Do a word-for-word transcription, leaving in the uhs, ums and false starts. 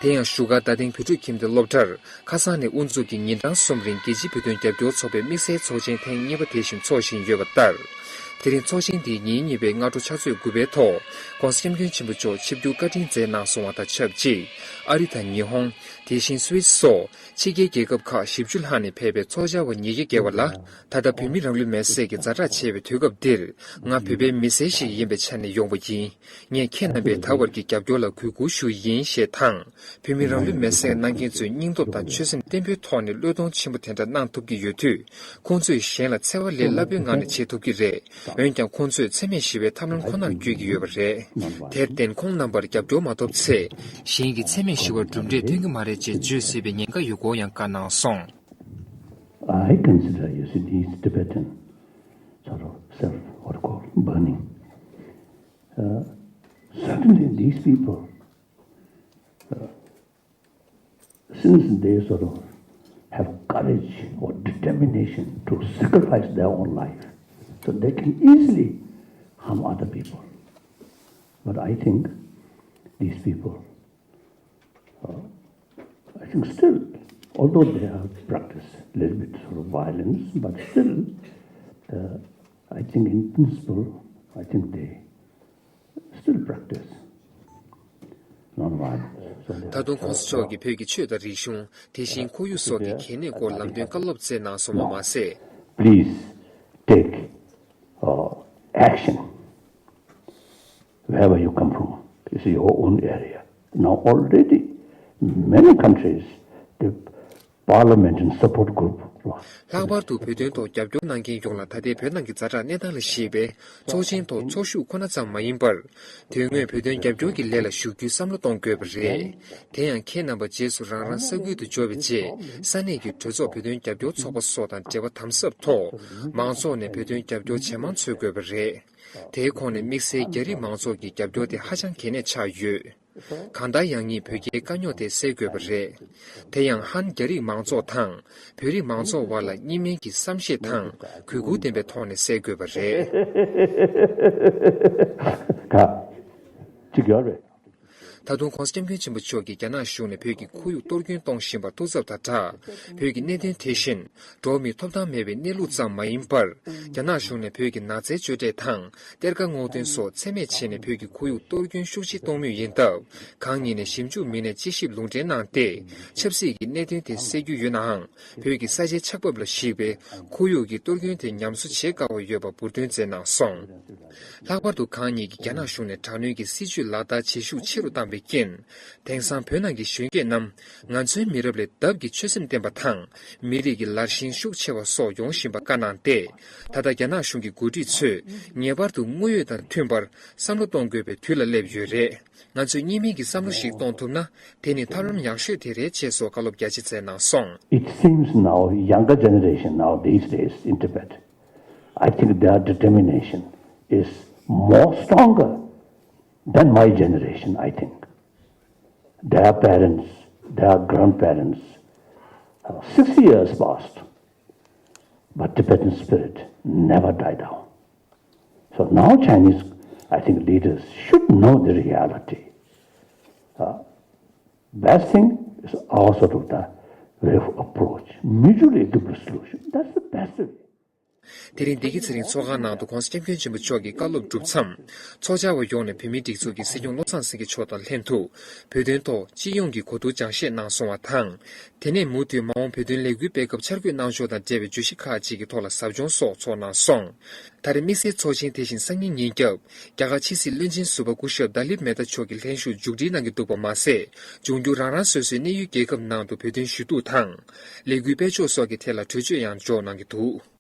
དེ་ཡང་བཞུགས་སྒར་རྡ་སྟེང་བོད་ཕྲུག་ཁྱིམ་སྡེ་སློབ་གྲྭར་ཁ་སང་ནས་དབུ་འཛུགས་ཀྱིས་ཉིན་གྲངས་གསུམ་རིང་རྒྱལ་སྤྱིའི་བོད་དོན་རྒྱབ་སྐྱོར་ཚོགས་པའི་དམིགས་བསལ་ཚོགས་ཆེན་ཐེངས་གཉིས་པ་དེ་བཞིན་འཚོགས་བཞིན་ཡོད་པ་ལྟར། དེ་རིང་ཚོགས་ཆེན་འདི་ཉིན་གཉིས་པའི་སྔ་དྲོ་ཕྱག་ཚོད་དགུ་པའི་ཐོག་༸གོང་ས་༸སྐྱབས་མགོན་ཆེན་པོ་མཆོག་ཆིབས་བསྒྱུར་བཀའ་དྲིན་སྩལ་གནང་སོང་བ་དང་ཆབས་ཅིག་ཨ་རི་དང་ཉི་ཧོང་། དེ་བཞིན་སུད་སི་སོགས་ཕྱི་རྒྱལ་རྒྱལ་ཁབ་ཁག་བཞི་བཅུ་ལྷག་ནས་ཕེབས་པའི་ཚོགས་བཅར་བ་ཉིས་བརྒྱ་བརྒལ་བ་ལ། ད་ལྟ་བོད་མི་རང་ལུས་མེར་སྲེག་གི་ཛ་དྲག་ཆེ་བའི་དུས་སྐབས་འདིར། ང་བོད་པའི་མི་སེར་ཞིག་ཡིན་པའི་ཆ་ནས་ཡོང་བ་ཡིན། ངས་ཁྱེད་རྣམ་པའི་ད་བར་གྱི་རྒྱབ་སྐྱོར་ལ་གུས་བཀུར་ཞུ་ཡི་ཡིན་ཞེས་དང་། བོད་མི་རང་ལུས་མེར་སྲེག་གནང་མཁན་ཚོས་སྙིང་སྟོབས་དང་ཆོད་སེམས་བརྟན་པོའི་ཐོག་ནས་བློས་གཏོང་ཆེན་པོ་དེ་འདྲ་གནང་ཐུབ་ཀྱི་ཡོད་དུས། ཁོང་ཚོས་གཞན་ལ་འཚེ་བ་ལས་སླ་པོའི་ངང་ནས་བྱེད་ཐུབ་ཀྱི་རེད། འོན་ཀྱང་ཁོང་ཚོས་འཚེ་མེད་ཞི་བའི་ཐབས་ལམ་ཁོ་ནར་བསྐྱོད་ཀྱི་ཡོད་པ་རེད། དེར་བརྟེན་ཁོང་རྣམ་པར་རྒྱབ་སྐྱོར་མ་ཐོབ་ཚེ། གཞན་གྱིས་འཚེ་མེད་ཞི་བར་གྲུབ་འབྲས་ཐོན་གྱི་མ་རེད་ཅེས་བརྗོད་སྲིད་པའི་ཉེན་ཁ་ཡོད་སྐོར་ཡང་བཀའ་གནང་སོང་། I consider, you see, these Tibetan sort of self, what you call, burning. Uh, certainly, these people, uh, since they sort of have courage or determination to sacrifice their own life, so they can easily harm other people. But I think these people, uh, I think still, although they have practiced a little bit sort of violence, but still, uh, I think in principle, I think they still practice non-violence. So they ད་དུང་ཁོང་ཚོ་མཆོག་གིས་བོད་ཀྱི་ཆོས་དང་རིག་གཞུང་། དེ་བཞིན་ཁོར་ཡུག་སོགས་ཀྱི་གལ་གནད་སྐོར་ལམ་སྟོན་བཀའ་སློབ་སྩལ་གནང་སོང་བ་མ་ཟད། Please take, uh, action wherever you come from. It's your own area. Now already many countries, the parliament and support group. ལྷག་པར་དུ་བོད་དོན་ཐོག་རྒྱབ་སྐྱོར་གནང་མཁན་ཡོངས་ལ་ད་ལྟའི་བོད་ནང་གི་ཛ་དྲག་གནས་སྟངས་ལ་གཞིགས་པའི་ཚོགས་ཆེན་ཐོག་ཚོགས་ཞུགས་ཁོ་ན་ཙམ་མ་ཡིན་པར། དོན་དངོས་བོད་དོན་རྒྱབ་སྐྱོར་གྱི་ལས་ལ་ཞུགས་རྒྱུའི་བསམ་བློ་གཏོང་དགོས་པ་རེད། དེ་ཡང་ཁྱེད་རྣམ་པ་རྗེས་སུ་རང་རང་ས་ཁུལ་དུ་འབྱོར་བའི་རྗེས་ས་གནས་ཀྱི་གྲོས་ཚོགས་བོད་དོན་རྒྱབ་སྐྱོར་ཚོགས་པ་སོགས་དང་འབྲེལ་བ་དམ་ཟབ་ཐོག་མང་ཚོགས་ནས་བོད་དོན་རྒྱབ་སྐྱོར་ཇེ་མང་འཚོལ་དགོས་པ་རེད། དེའི་ཁོངས་ནས་དམིགས་བསལ་རྒྱ་རིགས་མང་ཚོགས་ཀྱི་རྒྱབ་སྐྱོར་དེ་ཧ་ཅང་གལ་གནད་ཆགས་ཡོད། གང་ལྟར་ཡང་སྙིང་བོད་རྒྱའི་དཀའ་རྙོག་དེ་སེལ་དགོས་པ་རེད། དེ་ཡང་ཧན་རྒྱ་རིགས་མང་ཚོགས་དང་བོད་རིགས་མང་ཚོགས་བར་ལ་གཉིས་སྨན་གྱི་བསམ་ཤེས་དང་གུས་བཀུར་ལྡན་པའི་ཐོག་ནས་སེལ་དགོས་པ་རེད། ག་ཅིག་ཡོད་རེད། ད་དུང་༸གོང་ས་༸སྐྱབས་མགོན་ཆེན་པོ་མཆོག་གིས་རྒྱ་ནག་གཞུང་ནས་བོད་ཀྱི་ཁོར་ཡུག་གཏོར་སྐྱོན་གཏོང་བཞིན་པར་ཐུགས་འཚབ་དང་སྦྲགས། བོད་ཀྱི་གནད་དོན་དེ་བཞིན་འགྲོ་བ་མིའི་ཐོབ་ཐང་མེད་པའི་གནས་ལུགས་ཙམ་མ་ཡིན་པར། རྒྱ་ནག་གཞུང་ནས་བོད་ཀྱི་ནགས་ཚལ་གཅོད་འབྲེག་དང་གཏེར་ཁ་སྔོག་འདོན་སོགས་འཚེ་མེད་བྱས་ནས་བོད་ཀྱི་ཁོར་ཡུག་གཏོར་སྐྱོན་ཤུགས་ཆེ་གཏོང་མུས་ཡིན་སྟབས། གང་ཉིད་ནས་ཞིབ་འཇུག་མི་སྣས་དཔྱད་ཞིབ་ལུང་འདྲེན་གནང་སྟེ། ཆབ་སྲིད་ཀྱི་གནད་དོན་དེ་སེལ་རྒྱུ་ཡོད་ནའང་། བོད་ཀྱི་ས་ཆའི་ཆགས་བབ་ལ་གཞིགས་པའི་ཁོར་ཡུག་གི་གཏོར་སྐྱོན་དེ་ཉམས་གསོ་བྱེད་དཀའ་བ་ཡོད་པ་འབུར་འདོན་མཛད་གནང་སོང་། ལྷག་པར་དུ་གང་ཉིད་ཀྱིས་རྒྱ་ནག་གཞུང་ནས་དྲག་གནོན་གྱི་སྲིད་བྱུས་ལག་བསྟར་བྱེད་ཤུགས་ཆེ་རུ་བཏང་བའི་རྐྱེན། དེང་སང་བོད་ནང་གི་གཞོན་སྐྱེས་རྣམས་ང་ཚོའི་མི་རབས་ལས་ལྡབ་ཀྱིས་ཆོད་སེམས་བརྟན་པ་དང་། མི་རིགས་ཀྱི་ལར་ཞེན་ཤུགས་ཆེ་བ་སོགས་ཡོང་བཞིན་པ་བཀའ་གནང་སྟེ། ད་ལྟ་རྒྱ་ནག་གཞུང་གི་འགོ་ཁྲིད་ཚོས་ངེས་པར་དུ་དངོས་ཡོད་དང་མཐུན་པར་བསམ་བློ་གཏོང་དགོས་པའི་དུས་ལ་སླེབས་ཡོད་རེད། ང་ཚོས་གཉིས་སྨན་གྱི་བསམ་བློ་ཞིག་གཏོང་ཐུབ་ན། དེ་ནི་ཐབས་ལམ་ཡག་ཤོས་དེ་རེད་ཅེས་སོགས་བཀའ་སློབ་རྒྱ་ཆེ་སྩལ་གནང་སོང་། It seems now younger generation now these days in Tibet, I think their determination is more stronger than my generation, I think. Their parents, their grandparents, uh, sixty years passed, but Tibetan spirit never died down. So now Chinese, I think, leaders should know the reality. Uh, best thing is our sort of the way of approach, mutually agreeable solution. That's the best way. དེ་རིང་བདེ་སྐྱིད་ཚེ་རིང་ཚོགས་ཁང་ནང་དུ་༸གོང་ས་༸སྐྱབས་མགོན་ཆེན་པོ་མཆོག་གི་བཀའ་སློབ་གྲུབ་མཚམས། ཚོགས་བཅར་བ་ཡོངས་ནས་བོད་མིའི་སྒྲིག་འཛུགས་ཀྱི་སྲིད་སྐྱོང་བློ་བཟང་སེང་གེ་མཆོག་དང་ལྷན་དུ། བོད་དོན་ཐོག་སྤྱི་ཡོངས་ཀྱི་གོ་བསྡུར་སྦྱང་བཤད་གནང་སོང་བ་དང་། དེ་ནས་མུ་མཐུད་མ་འོངས་བོད་དོན་ལས་འགུལ་སྤེལ་སྐབས་འཆར་འགོད་གནང་ཕྱོགས་དང་འབྲེལ་བའི་བརྗོད་གཞི་ཁག་ཅིག་གི་ཐོག་ལ་ཟབ་སྦྱོང་སོགས་ཚོགས་གནང་སོང་། ད་རེས་དམིགས་བསལ་ཚོགས་ཆེན་དེ་བཞིན་སང་ཉིན་ཉིན་རྒྱབ། རྒྱ་གར་ཕྱི་སྲིད་བློན་ཆེན་ཟུར་པ་སྐུ་ཞབས་ད་ལིབ་མེ་ཏཱ་མཆོག་གིས་ལྷན་ཞུགས་མཇུག་སྒྲིལ་གནང་གི་འདུག་པ་མ་ཟད། འབྱུང་འགྱུར་རང་རང་སོ་སོའི་གནས་ཡུལ་རྒྱལ་ཁབ་ནང་དུ་བོད་དོན་ཞུ་གཏུག་དང་། ལས་འགུལ་སྤེལ་ཕྱོགས་སོགས་ཀྱི་ཐད་ལ་གྲོས་ཆོད་ཡང་འཇོག་གནང་གི་འདུག